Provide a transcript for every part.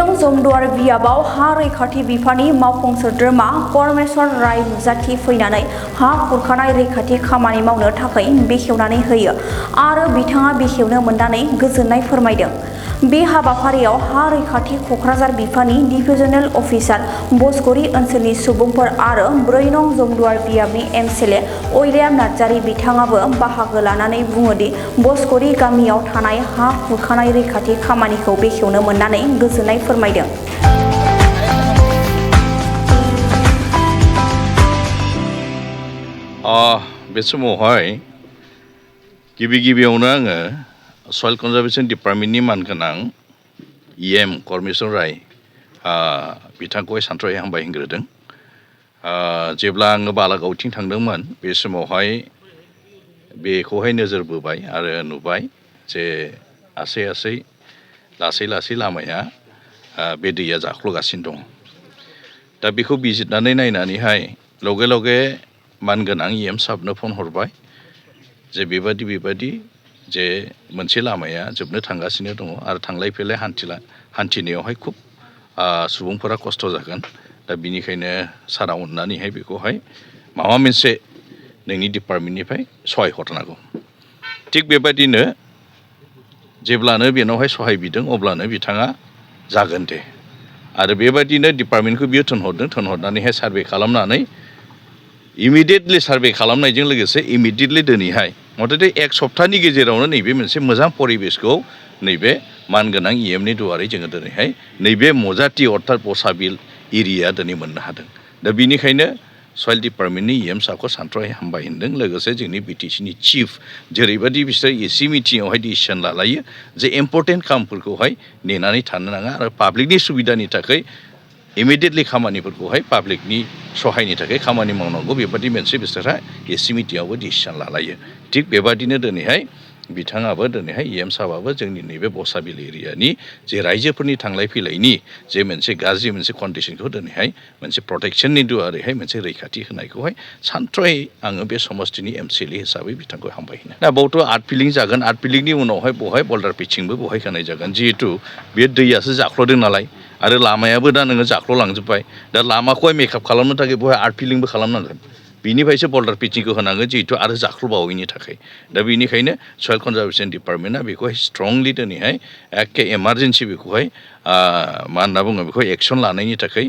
नों जमदुवार बियाबाव हा रैखाथि बिफाननि मावफुं सोद्रोमा परमेश्वर राय नुजाथि फैनानै हा खुरखानाय रैखाथि खामानि मावनो थाखाय बेखेवनानै होयो आरो बिथाङा बेखेवनो मोननानै गोजोननाय फोरमायदों। बे हाबाफारियाव हा रैखाथि कक्राझार बिफाननि डिभिजनेल अफिसार बसगुरि ओनसोलनि सुबुंफोर आरो 4 नं जमदुवार बियाबनि MCLA अइलियाम नार्जारि बिथाङाबो बाहागो लानानै बुङोदि बसगुरि गामियाव थानाय हा खुरखानाय रैखाथि खामानिखौ बेखेवनो मोननानै गोजोननाय फोरमायदों। बे समावहाय गिबियावनो आङो सयल कनजारभेशन डिपार्टमेन्टनि मानगोनां EM परमेश्वर राय बिथांखौहाय सानथ्र'हाय हामबाय होनग्रोदों। जेब्ला आङो बालागावथिं थांदोंमोन बे समावहाय बेखौहाय नोजोर बोबाय आरो नुबाय जे लासै लामाया बे दैया जाख्ल'गासिनो दं। दा बेखौ बिजिरनानै नायनानैहाय लगे मानगोनां EM साहबनो फन हरबाय जे बेबादि जे मोनसे लामाया जोबनो थांगासिनो दङ आरो थांलाय फैलाय हान्थिनायावहाय खुब सुबुंफोरा खस्थ' जागोन। दा बिनिखायनो सारा अननानैहाय बेखौहाय माबा मोनसे नोंनि डिपार्टमेन्टनिफ्राय सहाय हरनांगौ। थिग बेबायदिनो जेब्लानो बेनावहाय सहाय बिदों अब्लानो बिथाङा जागोन दे आरो बेबायदिनो डिपार्टमेन्टखौ बियो थोनहरनानैहाय सार्भे खालामनानै इमिडियेटलि सार्भे खालामनायजों लोगोसे इमिडियेटलि दिनैहाय मथथे 1 सप्ताहनि गेजेरावनो नैबे मोनसे मोजां परिबेसखौ नैबे मानगोनां EMनि दुवारै जोङो दिनैहाय नैबे मजाथि अर्थात बसाबिल एरिया दिनै मोननो हादों। दा बिनिखायनो सयल डिपार्टमेन्टनि EM साहबखौ सानथ्र'हाय हामबाय होनदों। लोगोसे जोंनि BTCनि चिफ जेरैबायदि बिसोर एसि मिटिङावहाय डिसिसन लालायो जे इम्पर्टेन्ट खामानिफोरखौहाय नेनानै थानो नाङा आरो पाब्लिकनि सुबिदानि थाखाय इमिडियेटलि खामानिफोरखौहाय पाब्लिकनि सहायनि थाखाय खामानि मावनांगौ बेबादि मोनसे बिसोरहा एसि मिटिङावबो डिसिसन लालायो। थिग बेबादिनो दिनैहाय बिथाङाबो दिनैहाय EM साहबाबो जोंनि नैबे बसाबिल एरियानि जे रायजोफोरनि थांलाय फैलायनि जे मोनसे गाज्रि मोनसे कन्डिसनखौ दिनैहाय मोनसे प्रटेक्सननि दुवारैहाय मोनसे रैखाथि होनायखौहाय सानथ्र'हाय आङो बे समस्तिनि MCLA हिसाबै बिथांखौ हामबाय होनो। दा बावथ' आर्ट फिलिं जागोन, आर्ट फिलिंनि उनावहाय बहाय बल्डार पिचिंबो बहाय होनाय जागोन। जिहेथु बे दैयासो जाख्ल'दों नालाय आरो लामायाबो दा नोङो जाख्ल'लांजोब्बाय। दा लामाखौहाय मेकआप खालामनो थाखाय बहाय आर्ट फिलिंबो खालामनांगोन। बिनिफ्रायसो बल्डार पिचिंखौ होनांगोन जिहेथु आरो जाख्ल'बावैनि थाखाय। दा बेनिखायनो सयल कनजारभेशन डिपार्टमेन्टआ बेखौहाय स्ट्रंलि दिनैहाय एखे इमारजेन्सि बेखौहाय मा होनना बुङो बेखौ एक्सन लानायनि थाखाय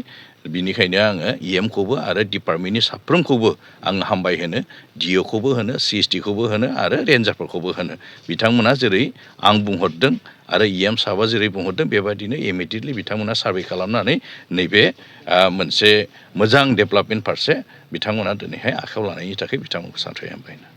बिनिखायनो आङो EMखौबो आरो डिपार्टमेन्टनि साफ्रोमखौबो आङो हामबाय होनो, DOखौबो होनो, CSDखौबो होनो आरो रेन्जारफोरखौबो होनो। बिथांमोना जेरै आं बुंहरदों आरो EM साहबा जेरै बुंहरदों बेबायदिनो इमिडियेटलि बिथांमोना सार्भे खालामनानै नैबे मोनसे मोजां डेभेलपमेन्ट फारसे बिथांमोना दिनैहाय आखायाव लानायनि थाखाय बिथांमोनखौ सानथ्र'हाय हामबाय होनो।